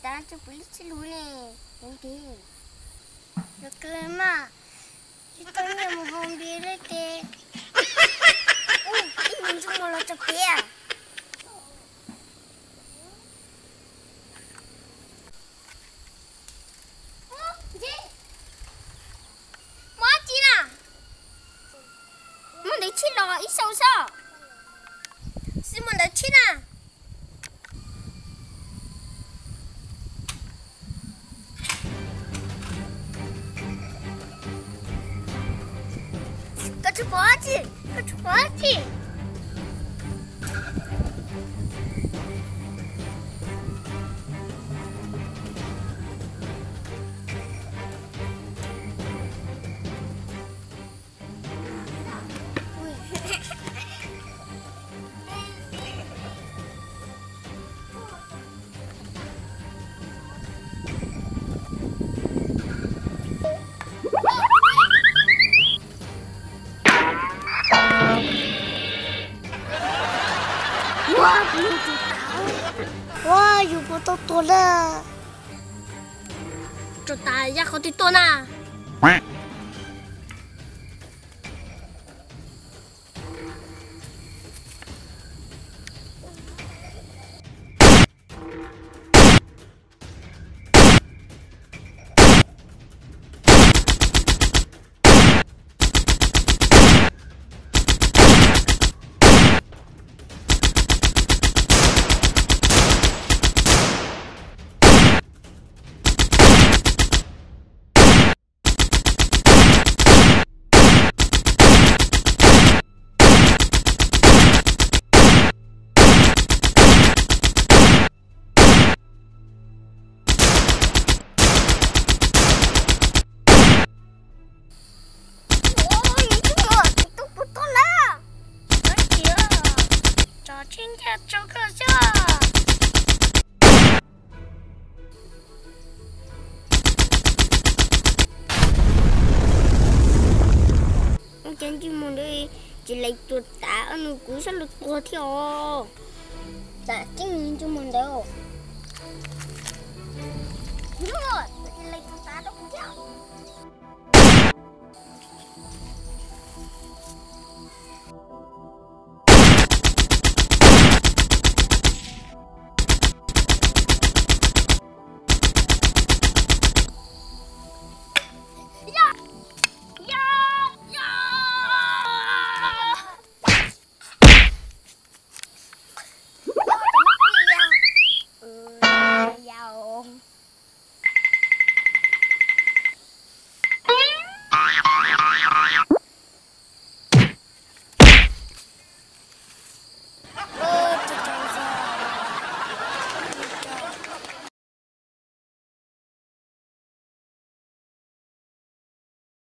Tas tso pw lub tshib lug ne, ntev ntev. Los kawg mas, tsis tau nyiaj mus haus npias li ces. Ub, ib me ntsis mus los tso piav. Muaj dab tsi na? Muaj ntawv tshib los ib xaus xwb. Xib muaj ntawv tshib na. Koj tsis pom dab tsi, koj tsis pom dab tsi. Ua, yus puas tau tuag na? Tsuas tas yaj qhov twg tuaj na? Tsov tsib ncaj tso koj xwb. Ua cas ntsej muag ntawd tsis lais tuag tas, nws kuv sab lus tuag thiab os. Tam tseeb ntsej muag ntawd. Tsis lais tuag tas rau kuv thiab.